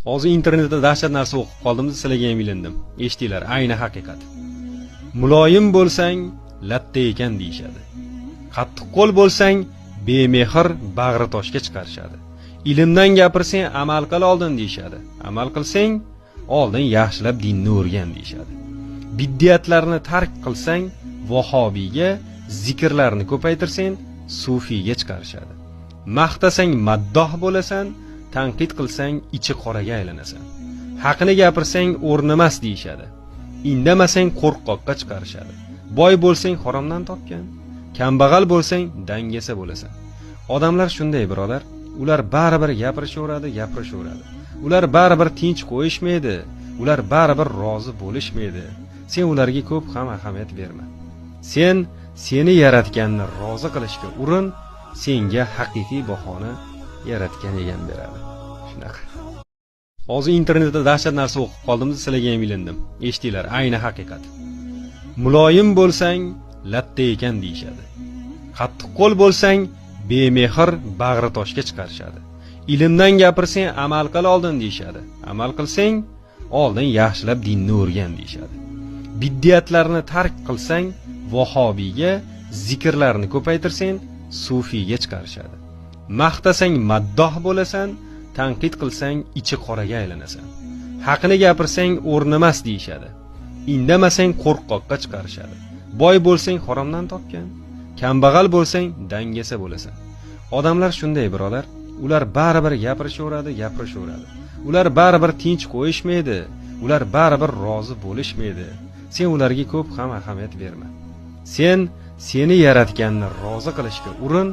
Hozir internetda dahshat narsa o'qib qoldim, sizlarga ham ilindim. Eshitinglar, ayni haqiqat. Muloyim bo'lsang, latta ekan deyishadi. Qattiqqo'l bo'lsang, bemehr bag'ri toshga chiqarishadi. Ilmdan gapirsang, amal qil oldin deyishadi. Amal qilsang, oldin yaxshilab dinni o'rgan deyishadi. Biddiyatlarni tark qilsang, vahobiyga, zikrlarni ko'paytirsang, sufiyga chiqarishadi. Maqtasang maddoh bo'lasan, tanqid qilsang ichi qoraga aylanasan. Haqini gapirsang o'rnimas deyishadi. Indamasang qo'rqoqqa chiqarishadi. Boy bo'lsang haromdan topgan, kambag'al bo'lsang dangasa bo'lasan. Odamlar shunday birodar, ular baribir gapirishaveradi, gapirishaveradi. Ular baribir tinch qo'yishmaydi, ular baribir rozi bo'lishmaydi. Sen ularga ko'p ham ahamiyat berma. Sen seni yaratganni rozi qilishga urin, senga haqiqiy bahoni yaratgan egam beradi. Shunaqa. Hozir internetda dahshat narsa o'qib qoldim, sizlarga ham ilindim. Eshitinglar, ayni haqiqat. Muloyim bo'lsang, latta ekan deyishadi. Qattiqqo'l bo'lsang, bemehr bag'ri toshga chiqarishadi. Ilmdan gapirsang, amal qil oldin deyishadi. Amal qilsang, oldin yaxshilab dinni o'rgan deyishadi. Biddiyatlarni tark qilsang, vahobiyga, zikrlarni ko'paytirsang, sufiyga chiqarishadi. Maqtasang maddoh bo'lasan, tanqid qilsang ichi qoraga aylanasan. Haqini gapirsang o'rnimas deyishadi. Indamasang qo'rqoqqa chiqarishadi. Boy bo'lsang haromdan topgan, kambag'al bo'lsang dangasa bo'lasan. Odamlar shunday birodar, ular baribir gapirishaveradi, gapirishaveradi. Ular baribir tinch qo'yishmaydi, ular baribir rozi bo'lishmaydi. Sen ularga ko'p ham ahamiyat berma. Sen seni yaratganni rozi qilishga urin,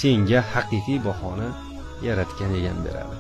senga haqiqiy bahoni yaratgan egam beradi.